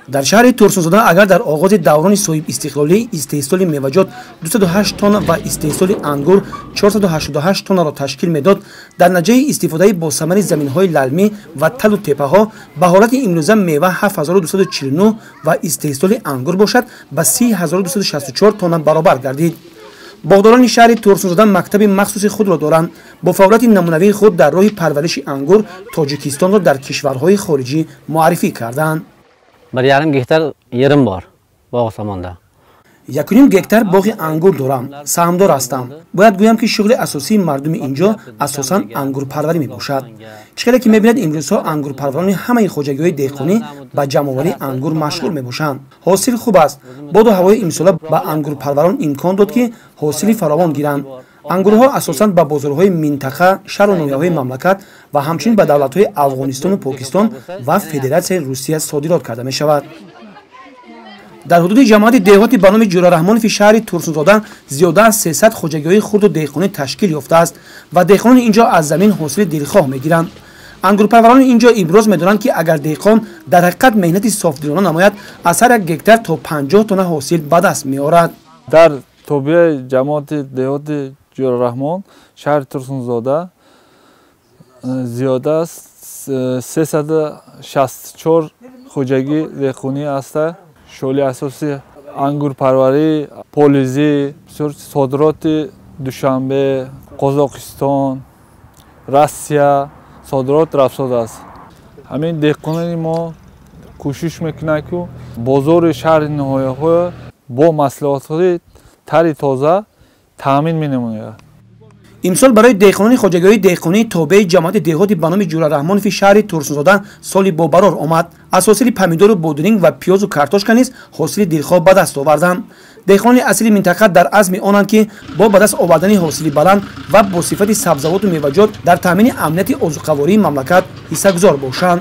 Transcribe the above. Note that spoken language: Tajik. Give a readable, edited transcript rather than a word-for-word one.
Дар шаҳри Турсунзода агар дар оғози даврони соҳибистиқлолӣ истеҳсоли меваҷот 208 тонна ва истеҳсоли ангур 488 тоннаро ташкил медод, дар натиҷаи истифодаи босамари заминҳои лалмӣ ва талу теппаҳо ба ҳолати имрӯза мева 7249 ва истеҳсоли ангур бошад ба 30264 тонна баробар гардид. Боғдорони шаҳри Турсунзода мактаби махсуси худро доранд. Бо фаъолияти намунавии худ дар роҳи парвариши ангур Тоҷикистонро дар кишварҳои хориҷӣ муаррифӣ карданд. 1,5 гектар yerim bor боғ сомонда. 1,5 гектар боғи ангур дорам, саҳмдор ҳастам. Бояд гӯям, ки шуғли асосии мардуми ин ҷо асосан ангурпарварӣ мебошад. Чӣ хеле ки мебинед, имрӯзҳо ангурпарварони ҳамаи хоҷагиҳои деҳқонӣ ба ҷамъоварии ангур машғул мебошанд. Ҳосил хуб аст. Боду ҳавои имсола ба ангурпарварон имкон дод, ки ҳосили фаровон гиранд. Ангурҳо асосан ба бозорҳои минтақа, шаҳру ноҳияҳои мамлакат ва ҳамчунин ба давлатҳои Афғонистону Покистон ва Федератсияи Русия содирот карда мешавад. Дар ҳудуди ҷамоати деҳоти ба номи Ҷӯрараҳмонови шаҳри Турсунзода зиёда аз 300 хоҷагиҳои хурду деҳқонӣ ташкил ёфтааст ва деҳқонони ин ҷо аз замин ҳосили дилхоҳ мегиранд. Ангурпарварони ин ҷо иброз медоранд, ки агар деҳқон дар ҳақиқат меҳнати софдилона намояд, аз ҳар як гектар то 50 тонна ҳосил ба даст меорад. Дар тобеи ҷамоати деҳоти Ҷӯрараҳмон шаҳри Турсунзода зиёда аз 364 хоҷагии деҳқонӣ аст. Шоли асоси ангурпарварӣ, полизӣ, бисёр содироти Душанбе, Қозоқистон, Россия содирот рафтод аст. Ҳамин деҳқонони мо кӯшиш мекунанд, ки бозори шаҳри ноҳияҳо бо маҳсулотҳои тари тоза таъмин менамояд. Имсол барои деҳқонони хоҷагиҳои деҳқонии тобеи ҷамоати деҳоти ба номи Ҷӯрараҳмонови шаҳри Турсунзода соли бобарор омад. Аз ҳосили помидору бодиринг ва пиёзу картошка низ ҳосили дилхоҳ ба даст оварданд. Деҳқонони аслии минтақа дар азми онанд, ки бо ба даст овардани ҳосили баланд ва бо сифати сабзавоту меваҷот дар таъмини амнияти озуқавории мамлакат ҳиссагузор бошанд.